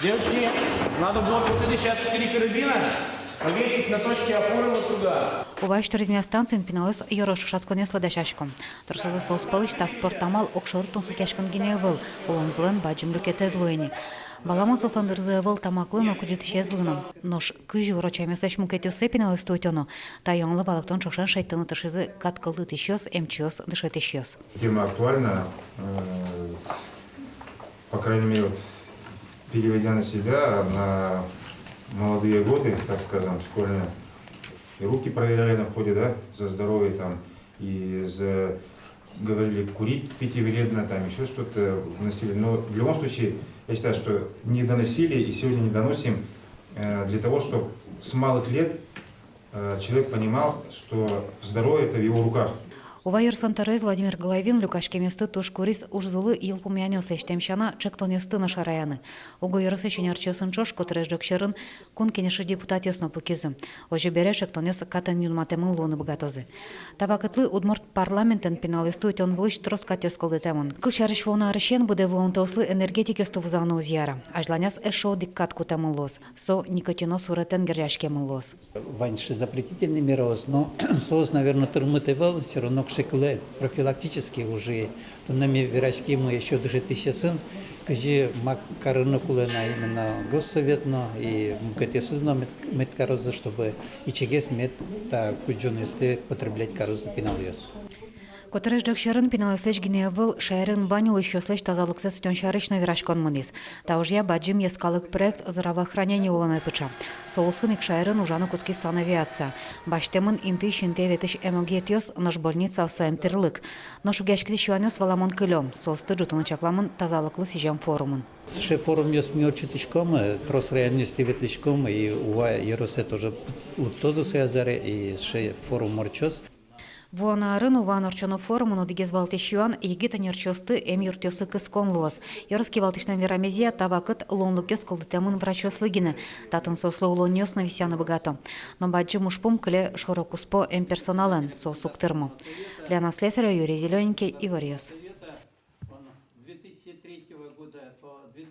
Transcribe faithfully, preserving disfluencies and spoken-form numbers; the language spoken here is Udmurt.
Девочки, надо будет вот эти сейчас четыре карабина повесить на точке опоры вот сюда. Уваысь туризмъя станциын пиналъёс ёрос ӵошатсконъёслы дасясько. Тросэзлы соос пӧлысь та спорт амал огшоры тунсыкъяськон гинэ ӧвӧл, улонзылэн бадӟым люкетэз луэ ини. Валамон, соослэн дырзы ӧвӧл тамаклы но, кудӟытӥсезлы но. Нош кызьы урочамъёслэсь мукетъёссэ пиналъёсты утёно, та юанлы валэктон ӵошен шедьтыны тыршизы кат кылдытӥсьёс, эмчиос, дышетӥсьёс. Тема актуальна, э, по крайней мере, вот, переводя на себя, на молодые годы, так скажем, школьные, и руки проверяли на входе, да, за здоровье там, и за, говорили, курить, пить и вредно, там ещё что-то вносили. Но в любом случае, я считаю, что не доносили и сегодня не доносим, э, для того, чтобы с малых лет э, человек понимал, что здоровье это в его руках. Ува ёрослэн тӧроез Владимир Головин люкаськемъёсты туж куриз ужзылы йылпумъянъёс лэсьтэм сяна, ӵектонъёсты но шараяны. Уго ёросысь ӧнерчиосын ӵош котырес ӝӧк сьӧрын Кун Кенешлы депутатъёс но пукизы. Озьы бере, ӵектонъёс катэн юнматэмын луыны быгатозы. Та вакытлы удмурт парламентын пиналъёсты утён вылысь трос катъёс кылдытэмын. Кылсярысь, вуоно арысен быдэ вуонтэослы энергетикъёсты вузаны уз яра. Азьланяз эшшо одӥг кат кутэмын луоз. Со никотино суретэн герӟаськемын луоз. Вань сыӵе запретительный мераос, но соос, наверно, тырмыт ӧвӧл, всё равно кыӵе ке кулэ профилактический ужъёс. Туннэ ми вераськимы ещё дышетӥсьёсын, кызьы мак карыны кулэ на именно Госсовет но и мукетъёсыз но мед, мед карозы, чтобы ичигес мед та кудӟонъёсты потреблять карозы пиналъёс. Котырес ӝӧк сьӧрын пиналъёслэсь гинэ ӧвӧл, шаерын вань улӥсьёслэсь тазалыксэс утён сярысь но вераськон мынӥз. Та ужъя бадӟым йӧскалык проект «Здравоохранение» улонэ пыӵа. Со улсын ик шаерын ужаны кутскиз санавиация. Басьтэмын интыысь интые ветлӥсь эмогетъёс, нош больницаосы эмтӥрлык. Нош шугъяськытӥсь юанъёс, валамон, кылё. Соосты ӝутыны чакламын тазалыклы сӥзем форумын. Сыӵе форумъёс ми ортчытӥськом, э, трос районъёстӥ ветлӥськом, и Ува ёросэ тоже лыктозы соя азьларе, и сыӵе форум ортчоз. Вуоно арын Уваын ортчоно форумын одӥгез валтӥсь юан — егит ӧнерчиосты эмъюртъёсы кыскон луоз. Ёрос кивалтӥсьлэн верамезъя, та вакыт луонлыкъёс кылдытэмын врачъёслы гинэ. Татын соослы улонниос но висъяны быгато. Но бадӟым ужпум кыле шоро-куспо эмперсоналэн, соос уг тырмы. Лена Слесарева, Юрий Зелёненький, «Иворъёс».